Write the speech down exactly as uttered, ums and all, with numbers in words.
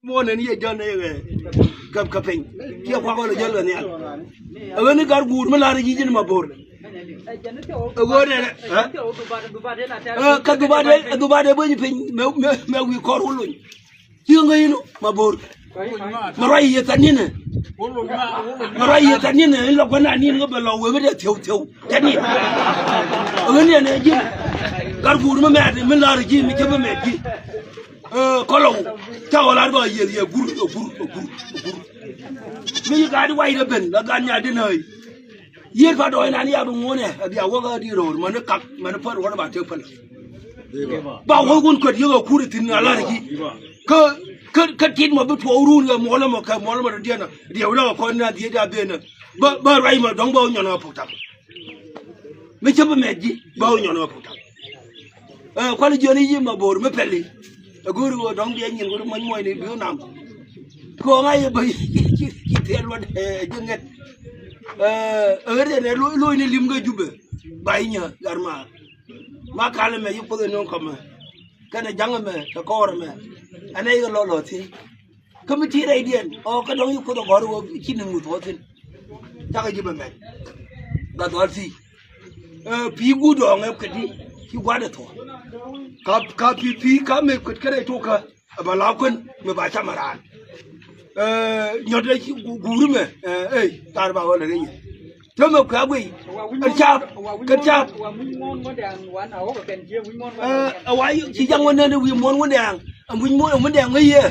Muɔ̱ɔ̱n ɛn yɛ jäl nɛ yɛ kɛ, kɛ, kɛ piny. Kiɛ kuak ɣɔl ɛ jäl kɛ nhial. Ɛ ɣän ni gat guur mi la̱r ji̱ ji̱n Mabor. Ɛ ɣöö nɛ, ɛ? Ɛ, kɛ dhubaadɛ, ɛ dhubaadɛ bä ji̱ piny mɛ, mɛ, mɛ wi̱i̱ kɔr wä lony. Ci ŋäc inɔ Mabor. Mɛ ruac yɛ thanin ɛ. Mɛ ruac yɛ thanin ɛ, in lɔ gua̱n anin kä bɛ lɔ wee mi dee thiäu thiäu. Thanin. Ɛ ɣän ni ɛn ɛ ji̱n. Gat guur mi mɛt mi la̱r ji̱ mi cä bi mɛt ji̱. Ɛ, kɔlɔ ca ɣɔl ar bä yiëth yɛ gur, ɛ gur, ɛ gur, ɛ gur. Mi yi gat wac rɛ ben la gat nya di nääc. Yiëër pa dɔɔc nan ya bi ŋuɔ̱nɛ a bia wäk a di röör mäni kak mäni pär wä ni ba tëk päl. Ba wäk wun kuet yek a kur ithin a lar ki. Kä, kä, kä tit mɔ bi tuɔɔk run kɛ muɔlä mɔ kɛ muɔlä mɔ diɛn a diɛw dä kɛ kɔn na dhiec a ben a. Bä, bä ruac mɔ dɔ̱ŋ bä wä nyɔn a puk tak. Mi cä bi mɛt ji̱ bä wä nyɔn a puk tak. Ɛ, kualɛ jiɔni yiëë Mabor mi pɛli. Ɛ go̱o̱ri ɣöö dɔ̱ŋ diɛ nyin go̱o̱ri muɔ̱ny muɔ̱nyni bi wä nam. Kɔŋ a yɛ bä ci, ci, ci thiɛl luɔt, ɛ, ji̱ ŋɛt. Ɛ, ɛ ɣer yɛn ɛ loc, loc ni lim kä Jubɛ. Ba i̱ nyä gat maar. Ma kal ɛmɛ yi Kuoth ɛ nööŋ kɔmɛ. Kɛnɛ ja̱ŋ ɛmɛ kɛ kɔɔr ɛmɛ. Ɛn ɛ yɛ lɔ lɔ thiec. Kä mi ti rɛydiɛn ɔ kä dɔ̱ŋ yi Kuoth ɛ gɔ̱r ɣöö ci ni ŋuth ɣɔ̱thin. Cakɛ ji̱ bɛ mɛt. Gat dhɔl thiec. Ɛ, pi̱i̱ guut dɔɔŋ ɛ kɛ di ci gua̱dɛ thuɔ̱k. Ka, ka pi̱i̱, pi̱i̱ ka mëë kuet kɛ rɛy tuɔkä ɛ bɛ la kuän mëë ba cam ɛ raan. Ɛ, nyɔt dee ci gu-, guuri mɛ, ɛ, ey, tar ba ɣɔl ɛ rɛy nyɛ. Te mɛ kuɛ guiy. Kɛ cap, kɛ cap. Ɛ, ɛ wa ci jaŋ wä nɛn wi̱i̱ muɔ̱n wä nɛɛŋ. Ɛ wi̱i̱ muɔ̱n wä nɛɛŋ ɛ yɛ.